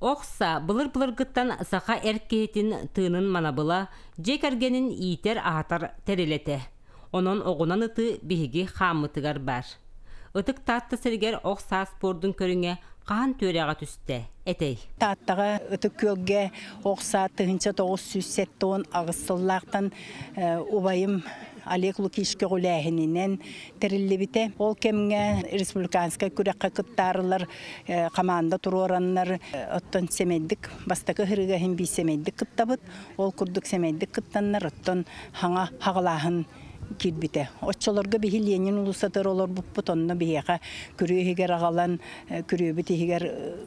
Ох саа былыр-былыргыттан саха эр киһитин тыынын манабыла, дьиэ кэргэнин иитэр-аһатар тэрилэ этэ. Онон оҕунан ытыы биһиги хааммытыгар баар. Ытык Таатта сиригэр ох саа спордун көрүҥэ хаһан түөрэҕэ түстэ этэй? Тааттаҕа Ытык Күөлгэ ох саа 1978 сыллаахтан убайым Олег Лукич көҕүлээһининэн тэриллибитэ. Ол кэмҥэ республиканскай күрэххэ кыттаарылар команда туруораннар, оттон сэмэйдик бастакы ыһырыыга иһин биир сэмэйдик кыттабыт. Ол курдук сэмэйдик кыттаннар, оттон хаҥа хаҕалааһын киирбитэ. Оччолорго биһи Ленин улуусатыгар олорбуппут, онно биһиэхэ күрүө иһигэр аҕалан, күрүөбүт иһигэр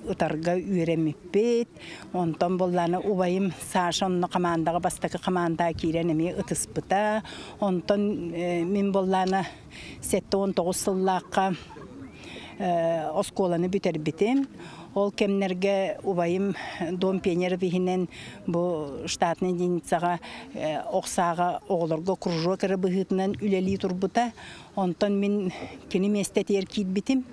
ытарга үөрэммиппит. Онтон буоллаана убайым Саша онно командаҕа бастакы командаҕа киирэн эмиэ ытыспыта. Онтон мин буоллаана 79 сыллаахха оскуоланы бүтэрбитим. Ол кэмнэргэ убайым Дом пионеров иһинэн бу штатнай единицаҕа ох сааҕа оҕолорго кружок эрэ быһыытынан үлэлии турбута. Онтон мин кини миэстэтигэр киирбитим.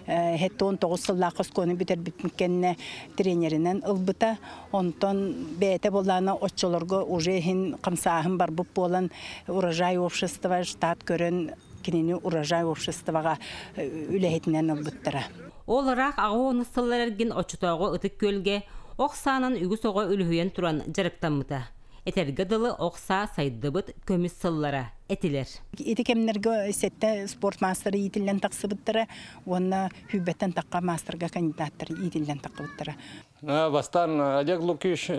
79 сыллаах оскуоланы бүтэрбиппин кэннэ тренеринэн ылбыта. Онтон бэйэтэ буоллаана оччолорго уже иһин хамсааһын барбыт буолан урожай общество штат көрөн кинини урожай обществоҕа үлэһитинэн ылбыттара. Ол ыраах аҕа сыллар эргин оччотооҕу Ытык Күөлгэ ох саанан үгүс оҕо үлүһүйэн туран дьарыктаммыта. Этэргэ дылы ох саа сайдыбыт көмүс сыллара этилэр. Ити кэмнэргэ сэттэ спорт маастара иитиллэн тахсыбыттара уонна сүүрбэттэн тахха маастарга кандидаттар иитиллэн тахсыбыттара. Бастаан Олег Лукич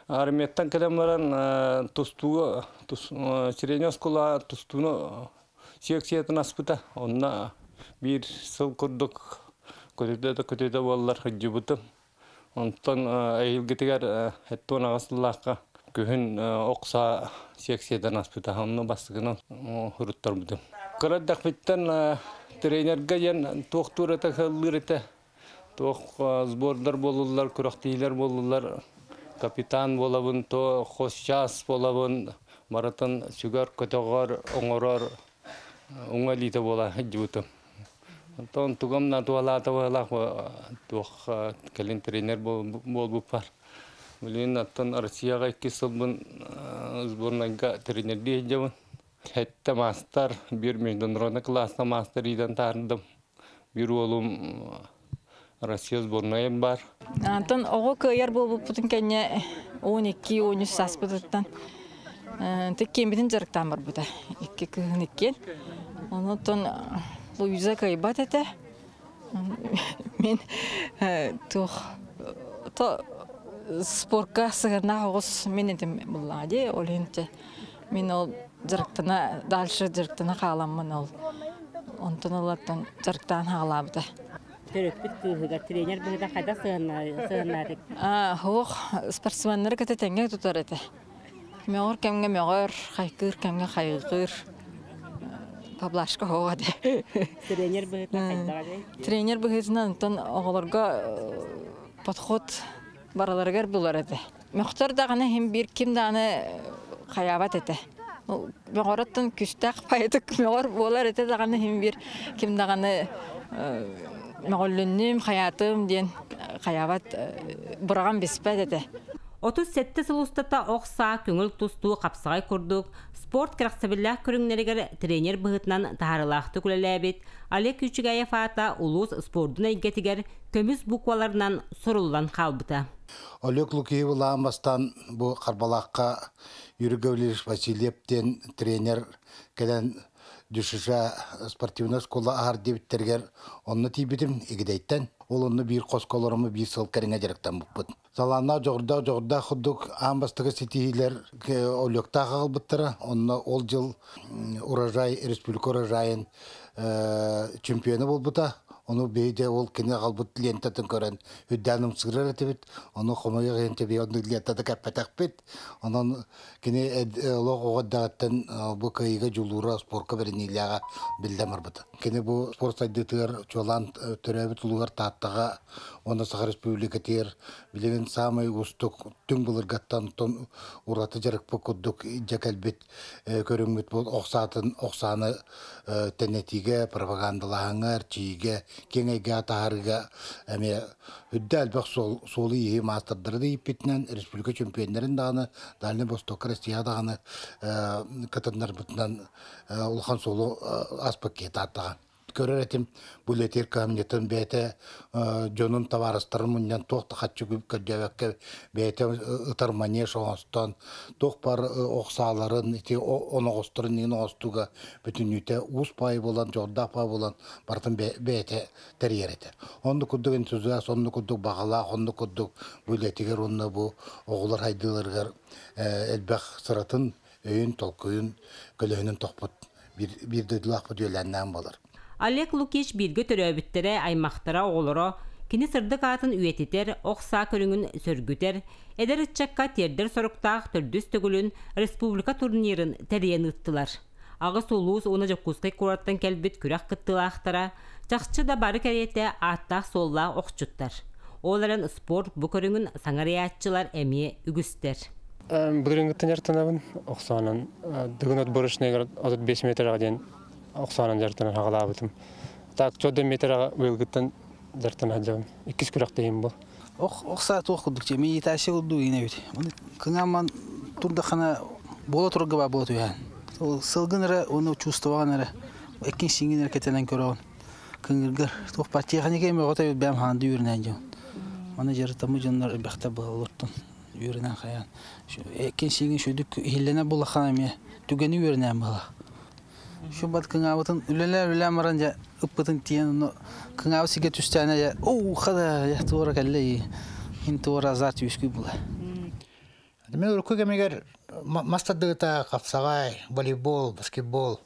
армияттан кэлэн баран тустууга средняя оскуола тустууну секциятын аспыта. Онно биир сыл курдук көтүтэ да көтүтэ буоллар сылдьыбытым. Онтон эһиилгитигэр 78 сыллаахха күһүн ох саа секциятын аспыта. Онно бастакынан суруттарбытым. Кыра эрдэхпиттэн тренергэ диэн туохтуур этэ, кыаллыыр этэ. Туох сбордар буолуллар, күрэхтэһиилэр буолуллар, капитан буолабын, то хозчас буолабын, барытын сүгэр, көтөҕөр, оҥорор уҥа илиитэ буола сылдьыбытым. Онтон тугам на туолаата быһалаах туох кэлин тренер буолбуппар. Билигин оттон Россияҕа иккис сылбын сборнайга тренердии сылдьабын. Сэттэ маастар, биир международный класска маастар иитэн таһаардым. Биир уолум Россия сборнайын бар. Антон оҕо кыайар буолбуппутун кэннэ 12-13 сааспытыттан тиккиэммитин дьарыктаан барбыта. Икки кыһын иккиэн. Онтон Луиза кыайбат этэ. Мин туох то спорка сыһыаннаах оҕус мин этим буллаҕа дии. Ол иһин мин ол дьарыктана дальше дьарыктана хааламмын ол онтон ылаттан дьарыктаан хаалаабыта. Төрөппүт кыыһыгар тренер быһыыта хайдах сыһыннаатык? Суох, спортсменнары кытта тэҥҥэ тутар этэ. Мөҕөр кэмҥэ мөҕөр, хайгыыр кэмҥэ хайгыыр. Поблажка суох этэ. Тренер быһыытынан хайдаҕа Тренер быһыытынан онтон оҕолорго подход барыларыгар булар этэ. Мөхтөр даҕаны иһин биир ким даҕаны хайаабат этэ. Мөҕөрөттөн күстээх пайытык мөҕөр буолар этэ даҕаны иһин биир ким даҕаны мөҕүллүннүм, хайаатым диэн хайаабат быраҕан биспэт этэ. 37 сыл устата ох саа көҥүл тустуу хапсаҕай курдук спорт кэрэхсэбиллээх көрүҥнэригэр тренер быһыытынан таһаарыылаахтык үлэлээбит Олег Ючюгаев аата улуус спордун эйгэтигэр көмүс букваларынан суруллан хаалбыта. Олег Лукиев ылаан бастаан бу Харбалаахха Юрий Гаврильевич Васильев диэн тренер кэлэн ДЮСШ спортивнай оскуола аһар диэбиттэригэр онно тиийбитим Игидэйтэн. Ол онно биир хоско олорому биир сыл кэриҥэ дьарыктаммыппыт. Талааннаах дьоҕурдаах дьоҕурдаах курдук аан бастакы ситиһиилэр Олегтаах аҕалбыттара. Онно ол дьыл урожай республика урожайын чемпиона буолбута. Ону биһиги ол кини аҕалбыт лентатын көрөн үрдээн ымсыырар этибит. Ону хомойуох иһин тэбиэ оннук лентата кэппэтэхпит. Онон кини олох оҕо эрдэҕиттэн бу кыайыыга дьулуура, спорка бэриниилээҕэ биллэн барбыта. Кини бу спорт сайдыытыгар чуолаан төрөөбүт улууһар Тааттаҕа уонна Саха Республикатыгар билигин саамай уустук түҥ былыргаттан ураты дьарыкпыт курдук илдьэ кэлбит көрүҥмүт бу ох саатын ох сааны тэнэтиигэ, пропагандалааһыҥҥа, эрчийиигэ, киэҥ эйгэҕэ таһаарыыга эмиэ үрдэ элбэх суолу-ииһи маастардары да ииппитинэн республика чөмпүйүөннэрин даҕаны, Дальнай Востокка, Россия даҕаны кытыннарбытынан улахан суолу ааспыт киһи Тааттаҕа. Көрөр этим бу үлэтиир кыһамньытын бэйэтэ дьонун табаарыстарын мунньан туох да хаччы көрдөөбөккө бэйэтэ ытар манеж оҥостон туох бар ох сааларын ити оноҕосторун иһин оҥостууга бүтүннүүтэ уус паай буолан дьоҕурдаах паай буолан барытын бэйэтэ тэрийэр этэ. Оннук курдук энтузиаст, оннук курдук баҕалаах, оннук курдук бу үлэтигэр уонна бу оҕолор хайдыыларыгар элбэх сыратын, өйүн, толкуйун, көлөһүнүн тохпут биир, биир дойдулаахпыт үөлээннээн буолар. Олег Лукич бииргэ төрөөбүттэрэ, аймахтара, оҕолоро кини сырдык аатын үйэтитэр, ох саа көрүҥүн сөргүтэр, эдэр ыччакка тиэрдэр соруктаах төрдүс төгүлүн республика турнирын тэрийэн ыыттылар. Аҕыс улуус уонна Дьокуускай куораттан кэлбит күрэх кыттыылаахтара чахчы да бары кэриэтэ ааттаах-суоллаах охчуттар. Ол эрэн спорт бу көрүҥүн саҥарыйааччылар эмиэ үгүстэр. Былырыыҥҥыттан дьарыктанабын. Охсоонон Дыгын отборочныйгар 35 метрға диэн охсоонон дьарыктанан хаҕалаабытым. Так, 4 метрға быйылгыттан дьарыктана сылдьабын. Иккис күрэхтэһиим бу. Ох, ох саа туох курдук дьэ медитация курдук иинэбит. Оны кыҥаамман турдаххына буола турарга баа буола түһээн. Ол сылгын эрэ уонна чувствоваҕын эрэ эккин сиҥин эрэ кэтэнэн көрөҕүн. Кыҥыргар туох баар техника эми оҕото бэм хаанды үөрэнэн дьон. Маны дьарытаммыт дьоннор элбэхтэ буоллортон үөрэнэн хайаан. Эккин сиҥин шүдүк иһиллэнэ буллаххына эмиэ түгэни үөрэнэн буолар. Шубат кыҥаабытын үлэлээн үлэлээн баран дьэ ыппытын тиийэн ону кыҥаабыт сиргэ түстээнэ дьэ оу хада дьэ туора кэллэ иһин туора азарт үөскүү була. Мен урукку кэмигэр мас тардыыта хапсаҕай, волейбол, баскетбол,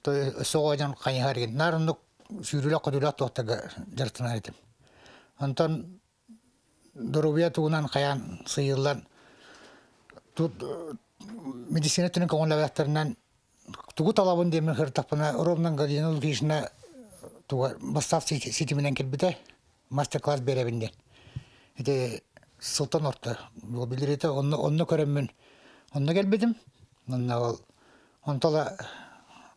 соҕоодьон хайыһар игин наар оннук сүүрүүлэх-көтүүлэх туохтарга дьарыктанар этим. Онтон доруобуйа тугунан хайаан сыыйыллан тут медицина өттүнэн көҥүллээбэттэринэн тугу талабын диэммин сырыттахпына ровно Галина Лукична туга бастаах ситиминэн кэлбитэ мастер-класс биэрэбин диэн ити сылтан орто билирите онно онно көрөммүн онно кэлбитим онно ол онтола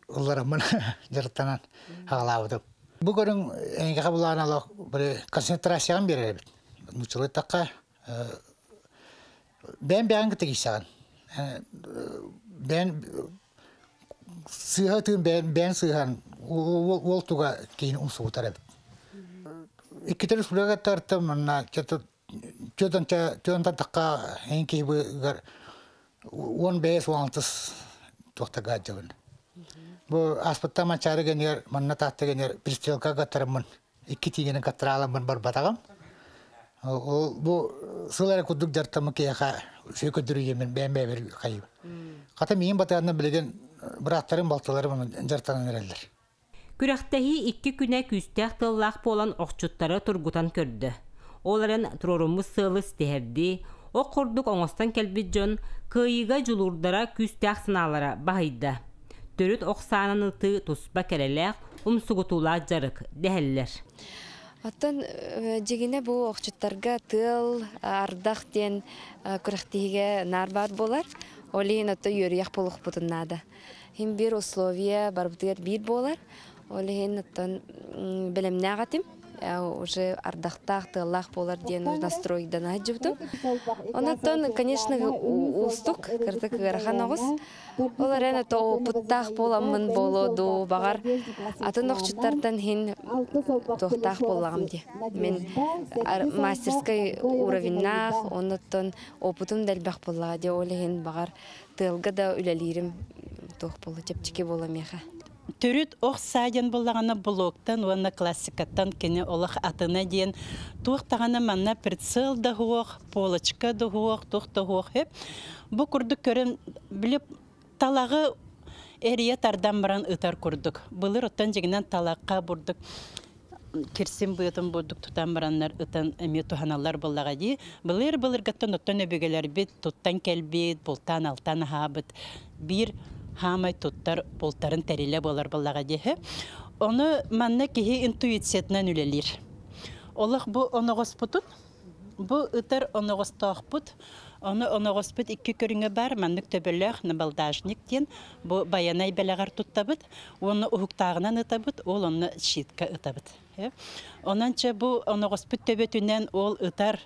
ыллараммын дьарыктанан аҕалаабытым бу көрүҥ эйиэхэ былаан олох концентрацияҕын биэрэр эбит нууччалыы эттэххэ бэйэм бэйэҥ кытта киирсэҕин бэйэн сыыһа ытыын бэйэн бэйэн сыыһан уол туга киһини умсугутар эбит иккитэ республика тартым манна түөртэн тахха эн киһибыгар 15 уонтыс туохтарга сылдьабын бу ааспытта Манчаары гэнигэр манна Таатта гэнигэр пристрелка каттараммын икки тииҥинэн каттарааламмын барбатаҕым. Ол бу сыл эрэ курдук дьарыктаммыт киһиэхэ үчүгэй көрдөрүү бэйэм бэйэбэр хайыыбын. Хата миигин батыһанна билигин бырааттарым, балтыларым дьарыктанан эрэллэр. Күрэхтэһии икки күнэ күүстээх тыаллаах буолан охчуттары тургутан көрдө. Ол эрэн туруоруммут сыалы ситиһэрдии, ох курдук оҥостон кэлбит дьон кыайыыга дьулуурдара күүстээх санаалара баһыйда. Төрүт ох саанан ытыы туспа кэрэлээх, умсугутуулаах дьарык дэһэллэр. Оттон дьигинэ бу охчуттарга тыал, ардах диэн күрэхтиһигэ наар баар буолар. Ол иһин отто үөрүйэх буолуохпутун наада. Хим биир условие барбытыгар биир буолар. Ол иһин оттон бэлэмнээх этим. Уже ардахтаах, тыаллаах буолар диэн настройдана сылдьыбытым. Онон, конечно, уустук, кырдык ыарахан оҕус. Ол эрэн это опыттаах буоламмын буолуо дуу, баҕар атын охчуттартан иһин туохтаах буоллаҕым дии. Мин мастерскай уровеннаах, оннуттан опытым да элбэх буоллаҕа дии. Ол иһин баҕар тыалга да үлэлиирим туох буолуо, чэпчэки буолуо миэхэ. Төрүт ох саа диэн буоллаҕына блоктан уонна классикаттан кини олох атына диэн туох даҕаны манна прицел да суох, полочка да суох, туох да суох Бу курдук көрөн били талаҕы эрийэ тардан баран ытар курдук. Былыр оттон дьиҥинэн талахха бурдук кирсин быатын бурдук тутан бараннар ытан эмиэ туһаналлар буоллаҕа дии. Былыр былыргаттан оттон өбүгэлэрбит туттан кэлбит, бултаан алтан аһаабыт биир хаамай туттар бултарын тэрилэ буолар буоллаҕа дии. Ону манна киһи интуициятынан үлэлиир. Олох бу оноҕоспутун, бу ытар оноҕостоохпут, ону оноҕоспут икки көрүҥэ бар, маннык төбөлөөх набалдажник диэн бу байанай бэлэҕэр туттабыт, уонна уһуктааҕынан ытабыт, ол онно щитка ытабыт. Онон чэ бу оноҕоспут төбөтүнэн ол ытар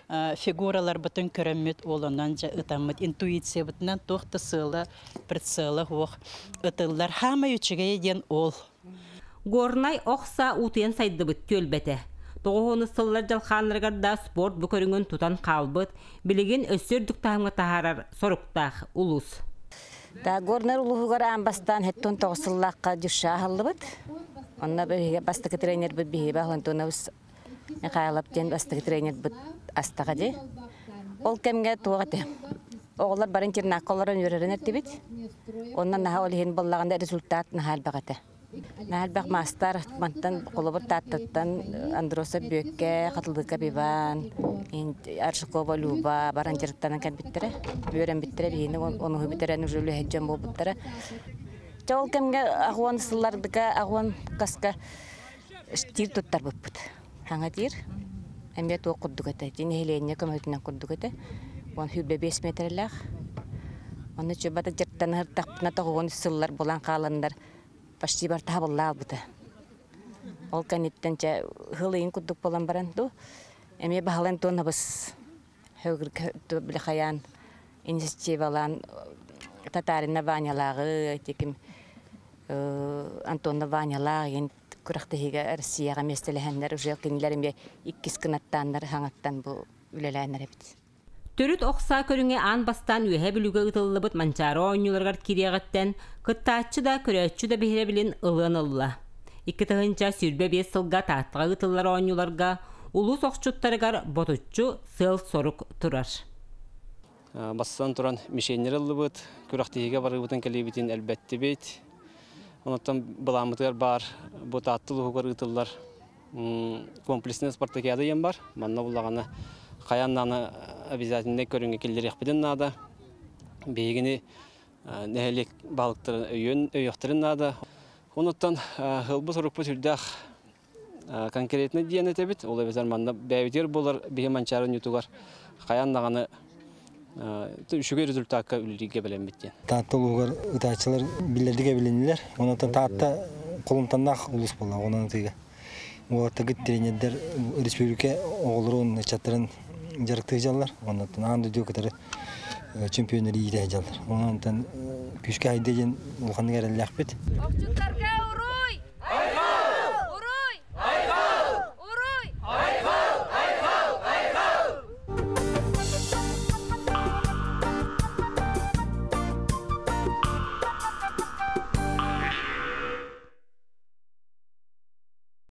фигураларбытын көрөммүт, ол онон дьэ ытаммыт интуициябытынан туох да сыала, прицела суох ытыллар. Хаамай үчүгэйэ диэн ол. Горнай ох саа уутуйан сайдыбыт түөлбэтэ. 90 сыллар дьалхааннарыгар да спорт бу көрүҥүн тутан хаалбыт, билигин өссө үрдүк таһымҥа таһаарар соруктаах улуус. Та Горнай улууһугар аан бастаан 79 сыллаахха дюша аһыллыбыт. Онно биһиги бастакы тренербит биһиги Антонович Михайлов диэн бастакы тренербит астаҕа дии. Ол кэмҥэ туох этэ? Оҕолор бары интернакка олорон үөрэрин эттибит. Онно наһаа ол иһин буоллаҕына результат наһаа элбэх этэ. Наһаа элбэх маастар мантан холобур Тааттаттан Андросов Бүөккэ, Хатылыков Иван, Аржакова Люба баран дьарыктанан кэлбиттэрэ. Үөрэммиттэрэ биһини онуһу бүтэрэн уже үлэһит дьон буолбуттара. Чэ ол кэмҥэ аҕуон сыллардыка аҕуон каска тиир туттарбыппыт. Хаҥа тиир. Эмиэ туох курдук этэ. Ити нэһилиэнньэ көмөтүнэн курдук этэ. Уон сүүрбэ биэс метрэлээх. Онно чубата дьарыктаныһыртахпына тоҕуон сыллар булан хааланнар почти барта хабыллаабыта. Ол кэнниттэн чэ ыһыл ыйын курдук буолан баран ду эмиэ баһылан туонабыс били хайаан инициативалаан Татарина Ванялааҕы тиким Антонна Ванялаах игин күрэхтэһиигэ Россияҕа миэстэлэһэннэр уже кинилэр эмиэ иккис кынаттааннар хаҥаттан бу үлэлээннэр эбит. Төрүт ох саа көрүҥэ аан бастаан Үөһээ Бүлүүгэ ыытыллыбыт Манчаары оонньууларыгар киириэҕиттэн кыттааччы да, көрөөччү да биһирэбилин ылыан ылла. 2025 сылга Тааттаҕа ыытыллар оонньууларга улуус охчуттарыгар ботуччу сыал-сорук турар. Бастатан туран мишеннэр ыллыбыт, күрэхтэһиигэ барыыбытын кэлиибитин элбэттибит. Онтон былааммытыгар баар бу Таатта улууһугар ыытыллар комплексная спартакиада диэн бар. Манна буллаҕына хайаан даҕаны обязательнай көрүҥҥэ киллэриэхпитин наада. Биһигини нэһилиэк баһылыктарын өйүөн өйүөхтэрин наада. Онуттан ылбыт сорукпут сүрдээх конкретно диэн этэбит. Ол эбэтэр манна бэйэбитигэр буолар биһи Манчаары оонньуутугар хайаан даҕаны үчүгэй результакка үлэлииргэ бэлэммит диэн. Таатта улууһугар ытааччылар биллэрдик эбилиннилэр. Онон Таатта холумтаннаах улуус буолла онон ытыыга. Уолаттаргыт тренердэр республика оҕолорун, ыччаттарын дьарыктыы дьаллар. Онон аан дойду кытары чемпионнары иитэ дьаллар. Онон күүскэ хайда диэн улаханнык эрэллээхпит. Охчуттарга